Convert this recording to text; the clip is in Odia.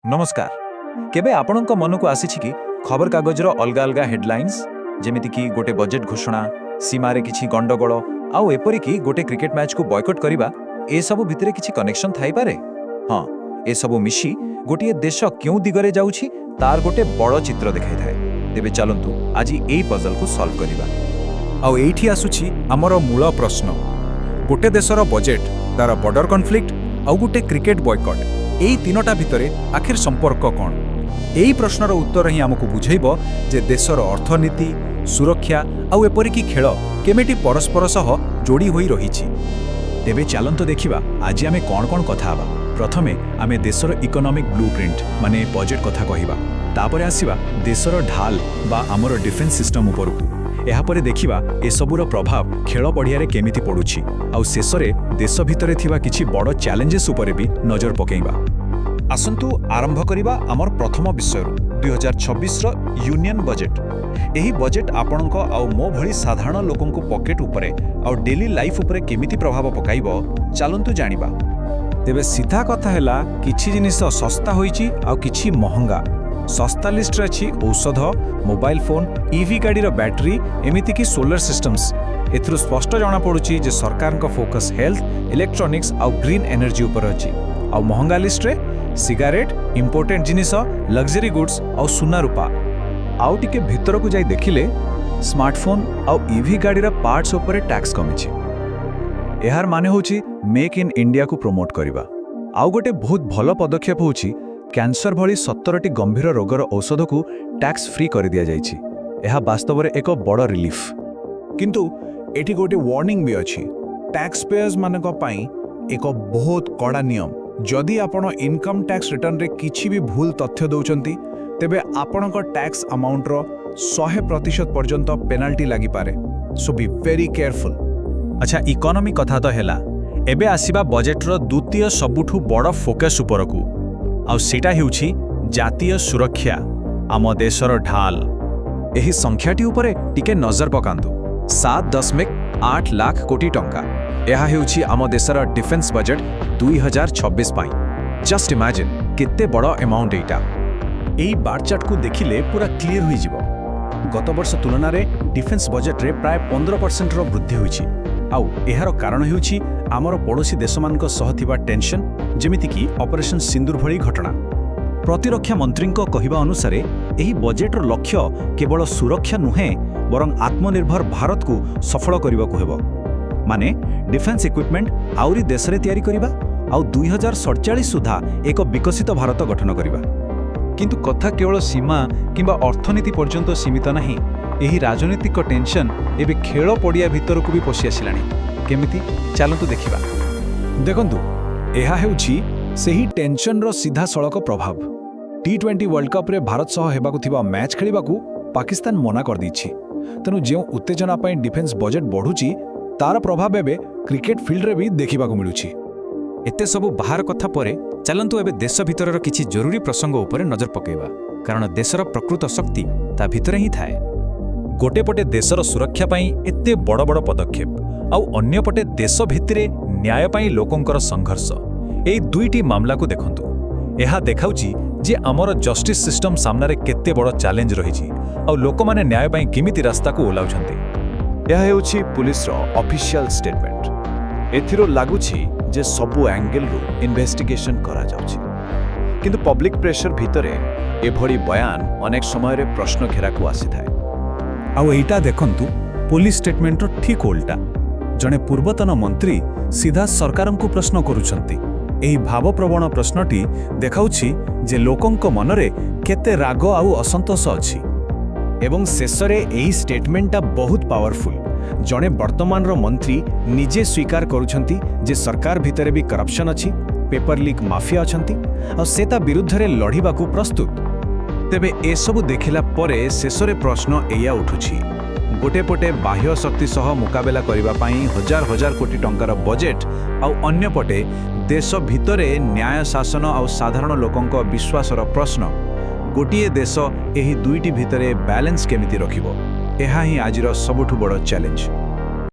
ନମସ୍କାର। କେବେ ଆପଣଙ୍କ ମନକୁ ଆସିଛି କି, ଖବରକାଗଜର ଅଲଗା ଅଲଗା ହେଡଲାଇନ୍ସ, ଯେମିତିକି ଗୋଟେ ବଜେଟ୍ ଘୋଷଣା, ସୀମାରେ କିଛି ଗଣ୍ଡଗୋଳ ଆଉ ଏପରିକି ଗୋଟେ କ୍ରିକେଟ ମ୍ୟାଚ୍କୁ ବୟକଟ୍ କରିବା, ଏସବୁ ଭିତରେ କିଛି କନେକ୍ସନ୍ ଥାଇପାରେ? ହଁ, ଏସବୁ ମିଶି ଗୋଟିଏ ଦେଶ କେଉଁ ଦିଗରେ ଯାଉଛି, ତାର ଗୋଟେ ବଡ଼ ଚିତ୍ର ଦେଖାଇଥାଏ। ତେବେ ଚାଲନ୍ତୁ, ଆଜି ଏଇ ପଜଲକୁ ସଲ୍ଭ କରିବା। ଆଉ ଏଇଠି ଆସୁଛି ଆମର ମୂଳ ପ୍ରଶ୍ନ। ଗୋଟେ ଦେଶର ବଜେଟ୍, ତାର ବର୍ଡର କନଫ୍ଲିକ୍ଟ ଆଉ ଗୋଟେ କ୍ରିକେଟ ବୟକଟ୍, ଏଇ ତିନୋଟା ଭିତରେ ଆଖିର ସମ୍ପର୍କ କ'ଣ? ଏଇ ପ୍ରଶ୍ନର ଉତ୍ତର ହିଁ ଆମକୁ ବୁଝେଇବ ଯେ ଦେଶର ଅର୍ଥନୀତି, ସୁରକ୍ଷା ଆଉ ଏପରିକି ଖେଳ କେମିତି ପରସ୍ପର ସହ ଯୋଡ଼ି ହୋଇ ରହିଛି। ତେବେ ଚାଲନ୍ତୁ ଦେଖିବା, ଆଜି ଆମେ କ'ଣ କ'ଣ କଥା ହେବା। ପ୍ରଥମେ ଆମେ ଦେଶର ଇକୋନୋମିକ୍ ବ୍ଲୁ ପ୍ରିଣ୍ଟ ମାନେ ବଜେଟ୍ କଥା କହିବା। ତାପରେ ଆସିବା ଦେଶର ଢାଲ ବା ଆମର ଡିଫେନ୍ସ ସିଷ୍ଟମ ଉପରକୁ। ଏହାପରେ ଦେଖିବା ଏସବୁର ପ୍ରଭାବ ଖେଳ ପଡ଼ିଆରେ କେମିତି ପଡ଼ୁଛି। ଆଉ ଶେଷରେ ଦେଶ ଭିତରେ ଥିବା କିଛି ବଡ଼ ଚ୍ୟାଲେଞ୍ଜେସ୍ ଉପରେ ବି ନଜର ପକାଇବା। ଆସନ୍ତୁ ଆରମ୍ଭ କରିବା ଆମର ପ୍ରଥମ ବିଷୟରୁ, 2026ର ୟୁନିୟନ ବଜେଟ୍। ଏହି ବଜେଟ୍ ଆପଣଙ୍କ ଆଉ ମୋ ଭଳି ସାଧାରଣ ଲୋକଙ୍କ ପକେଟ୍ ଉପରେ ଆଉ ଡେଲି ଲାଇଫ୍ ଉପରେ କେମିତି ପ୍ରଭାବ ପକାଇବ, ଚାଲନ୍ତୁ ଜାଣିବା। ତେବେ ସିଧା କଥା ହେଲା, କିଛି ଜିନିଷ ଶସ୍ତା ହୋଇଛି ଆଉ କିଛି ମହଙ୍ଗା। ଶସ୍ତା ଲିଷ୍ଟରେ ଅଛି ଔଷଧ, ମୋବାଇଲ ଫୋନ୍, ଇଭି ଗାଡ଼ିର ବ୍ୟାଟେରୀ, ଏମିତିକି ସୋଲାର ସିଷ୍ଟମ୍ସ। ଏଥିରୁ ସ୍ପଷ୍ଟ ଜଣାପଡ଼ୁଛି ଯେ ସରକାରଙ୍କ ଫୋକସ୍ ହେଲ୍ଥ, ଇଲେକ୍ଟ୍ରୋନିକ୍ସ ଆଉ ଗ୍ରୀନ୍ ଏନର୍ଜି ଉପରେ ଅଛି। ଆଉ ମହଙ୍ଗା ଲିଷ୍ଟରେ ସିଗାରେଟ୍, ଇମ୍ପୋର୍ଟେଡ୍ ଜିନିଷ, ଲକ୍ଜରୀ ଗୁଡ୍ସ ଆଉ ସୁନା ରୂପା। ଆଉ ଟିକେ ଭିତରକୁ ଯାଇ ଦେଖିଲେ ସ୍ମାର୍ଟଫୋନ୍ ଆଉ ଇଭି ଗାଡ଼ିର ପାର୍ଟସ୍ ଉପରେ ଟ୍ୟାକ୍ସ କମିଛି। ଏହାର ମାନେ ହେଉଛି ମେକ୍ ଇନ୍ ଇଣ୍ଡିଆକୁ ପ୍ରମୋଟ୍ କରିବା। ଆଉ ଗୋଟେ ବହୁତ ଭଲ ପଦକ୍ଷେପ ହେଉଛି, କ୍ୟାନ୍ସର ଭଳି 17ଟି ଗମ୍ଭୀର ରୋଗର ଔଷଧକୁ ଟ୍ୟାକ୍ସ ଫ୍ରି କରିଦିଆଯାଇଛି। ଏହା ବାସ୍ତବରେ ଏକ ବଡ଼ ରିଲିଫ୍। କିନ୍ତୁ ଏଠି ଗୋଟେ ୱାର୍ଣ୍ଣିଂ ବି ଅଛି, ଟ୍ୟାକ୍ସ ପେୟର୍ସମାନଙ୍କ ପାଇଁ ଏକ ବହୁତ କଡ଼ା ନିୟମ। ଯଦି ଆପଣ ଇନକମ୍ ଟ୍ୟାକ୍ସ ରିଟର୍ଣ୍ଣରେ କିଛି ବି ଭୁଲ ତଥ୍ୟ ଦେଉଛନ୍ତି, ତେବେ ଆପଣଙ୍କ ଟ୍ୟାକ୍ସ ଆମାଉଣ୍ଟର 100% ପର୍ଯ୍ୟନ୍ତ ପେନାଲ୍ଟି ଲାଗିପାରେ। So be very careful. ଆଚ୍ଛା, ଇକୋନୋମି କଥା ତ ହେଲା। ଏବେ ଆସିବା ବଜେଟ୍ର ଦ୍ୱିତୀୟ ସବୁଠୁ ବଡ଼ ଫୋକସ୍ ଉପରକୁ, ଆଉ ସେଇଟା ହେଉଛି ଜାତୀୟ ସୁରକ୍ଷା, ଆମ ଦେଶର ଢାଲ। ଏହି ସଂଖ୍ୟାଟି ଉପରେ ଟିକେ ନଜର ପକାନ୍ତୁ, 7.8 ଲାଖ କୋଟି ଟଙ୍କା। ଏହା ହେଉଛି ଆମ ଦେଶର ଡିଫେନ୍ସ ବଜେଟ୍ 2026 ପାଇଁ। ଜଷ୍ଟ ଇମାଜିନ୍, କେତେ ବଡ଼ ଆମାଉଣ୍ଟ ଏଇଟା! ଏହି ବାର ଚାର୍ଟକୁ ଦେଖିଲେ ପୁରା କ୍ଲିୟର ହୋଇଯିବ। ଗତ ବର୍ଷ ତୁଳନାରେ ଡିଫେନ୍ସ ବଜେଟ୍ରେ ପ୍ରାୟ 15%ର ବୃଦ୍ଧି ହୋଇଛି। ଆଉ ଏହାର କାରଣ ହେଉଛି ଆମର ପଡ଼ୋଶୀ ଦେଶମାନଙ୍କ ସହ ଥିବା ଟେନସନ୍, ଯେମିତିକି ଅପରେସନ୍ ସିନ୍ଦୁର ଭଳି ଘଟଣା। ପ୍ରତିରକ୍ଷା ମନ୍ତ୍ରୀଙ୍କ କହିବା ଅନୁସାରେ ଏହି ବଜେଟ୍ର ଲକ୍ଷ୍ୟ କେବଳ ସୁରକ୍ଷା ନୁହେଁ, ବରଂ ଆତ୍ମନିର୍ଭର ଭାରତକୁ ସଫଳ କରିବାକୁ ହେବ। ମାନେ ଡିଫେନ୍ସ ଇକ୍ୱିପମେଣ୍ଟ ଆହୁରି ଦେଶରେ ତିଆରି କରିବା ଆଉ 2047 ସୁଦ୍ଧା ଏକ ବିକଶିତ ଭାରତ ଗଠନ କରିବା। କିନ୍ତୁ କଥା କେବଳ ସୀମା କିମ୍ବା ଅର୍ଥନୀତି ପର୍ଯ୍ୟନ୍ତ ସୀମିତ ନାହିଁ। ଏହି ରାଜନୈତିକ ଟେନସନ୍ ଏବେ ଖେଳ ପଡ଼ିଆ ଭିତରକୁ ବି ପଶି ଆସିଲାଣି। କେମିତି, ଚାଲନ୍ତୁ ଦେଖିବା। ଦେଖନ୍ତୁ, ଏହା ହେଉଛି ସେହି ଟେନସନ୍ର ସିଧାସଳଖ ପ୍ରଭାବ। ଟି-20 ୱାର୍ଲଡ କପ୍ରେ ଭାରତ ସହ ହେବାକୁ ଥିବା ମ୍ୟାଚ୍ ଖେଳିବାକୁ ପାକିସ୍ତାନ ମନା କରିଦେଇଛି। ତେଣୁ ଯେଉଁ ଉତ୍ତେଜନା ପାଇଁ ଡିଫେନ୍ସ ବଜେଟ୍ ବଢ଼ୁଛି, ତାର ପ୍ରଭାବ ଏବେ କ୍ରିକେଟ ଫିଲ୍ଡରେ ବି ଦେଖିବାକୁ ମିଳୁଛି। ଏତେ ସବୁ ବାହାର କଥା ପରେ ଚାଲନ୍ତୁ ଏବେ ଦେଶ ଭିତରର କିଛି ଜରୁରୀ ପ୍ରସଙ୍ଗ ଉପରେ ନଜର ପକାଇବା, କାରଣ ଦେଶର ପ୍ରକୃତ ଶକ୍ତି ତା ଭିତରେ ହିଁ ଥାଏ। ଗୋଟେ ପଟେ ଦେଶର ସୁରକ୍ଷା ପାଇଁ ଏତେ ବଡ଼ ବଡ଼ ପଦକ୍ଷେପ, ଆଉ ଅନ୍ୟପଟେ ଦେଶ ଭିତରେ ନ୍ୟାୟ ପାଇଁ ଲୋକଙ୍କର ସଂଘର୍ଷ। ଏଇ ଦୁଇଟି ମାମଲାକୁ ଦେଖନ୍ତୁ। ଏହା ଦେଖାଉଛି ଯେ ଆମର ଜଷ୍ଟିସ୍ ସିଷ୍ଟମ ସାମ୍ନାରେ କେତେ ବଡ଼ ଚ୍ୟାଲେଞ୍ଜ ରହିଛି ଆଉ ଲୋକମାନେ ନ୍ୟାୟ ପାଇଁ କେମିତି ରାସ୍ତାକୁ ଓହ୍ଲାଉଛନ୍ତି। ଏହା ହେଉଛି ପୁଲିସର ଅଫିସିଆଲ ଷ୍ଟେଟମେଣ୍ଟ। ଏଥିରୁ ଲାଗୁଛି ଯେ ସବୁ ଆଙ୍ଗେଲରୁ ଇନଭେଷ୍ଟିଗେସନ କରାଯାଉଛି। କିନ୍ତୁ ପବ୍ଲିକ ପ୍ରେସର ଭିତରେ ଏଭଳି ବୟାନ ଅନେକ ସମୟରେ ପ୍ରଶ୍ନ ଘେରାକୁ ଆସିଥାଏ। ଆଉ ଏଇଟା ଦେଖନ୍ତୁ, ପୋଲିସ ଷ୍ଟେଟମେଣ୍ଟର ଠିକ୍ ଓଲଟା। ଜଣେ ପୂର୍ବତନ ମନ୍ତ୍ରୀ ସିଧା ସରକାରଙ୍କୁ ପ୍ରଶ୍ନ କରୁଛନ୍ତି। ଏହି ଭାବପ୍ରବଣ ପ୍ରଶ୍ନଟି ଦେଖାଉଛି ଯେ ଲୋକଙ୍କ ମନରେ କେତେ ରାଗ ଆଉ ଅସନ୍ତୋଷ ଅଛି। ଏବଂ ଶେଷରେ ଏହି ଷ୍ଟେଟମେଣ୍ଟଟା ବହୁତ ପାୱାରଫୁଲ୍। ଜଣେ ବର୍ତ୍ତମାନର ମନ୍ତ୍ରୀ ନିଜେ ସ୍ୱୀକାର କରୁଛନ୍ତି ଯେ ସରକାର ଭିତରେ ବି କରପ୍ସନ୍ ଅଛି, ପେପର ଲିକ୍ ମାଫିଆ ଅଛନ୍ତି ଆଉ ସେ ତା ବିରୁଦ୍ଧରେ ଲଢ଼ିବାକୁ ପ୍ରସ୍ତୁତ। ତେବେ ଏସବୁ ଦେଖିଲା ପରେ ଶେଷରେ ପ୍ରଶ୍ନ ଏଇଆ ଉଠୁଛି, ଗୋଟେ ପଟେ ବାହ୍ୟ ଶକ୍ତି ସହ ମୁକାବିଲା କରିବା ପାଇଁ ହଜାର ହଜାର କୋଟି ଟଙ୍କାର ବଜେଟ୍, ଆଉ ଅନ୍ୟପଟେ ଦେଶ ଭିତରେ ନ୍ୟାୟ ଶାସନ ଆଉ ସାଧାରଣ ଲୋକଙ୍କ ବିଶ୍ୱାସର ପ୍ରଶ୍ନ। ଗୋଟିଏ ଦେଶ ଏହି ଦୁଇଟି ଭିତରେ ବାଲାନ୍ସ କେମିତି ରଖିବ, ଏହା ହିଁ ଆଜିର ସବୁଠୁ ବଡ଼ ଚ୍ୟାଲେଞ୍ଜ।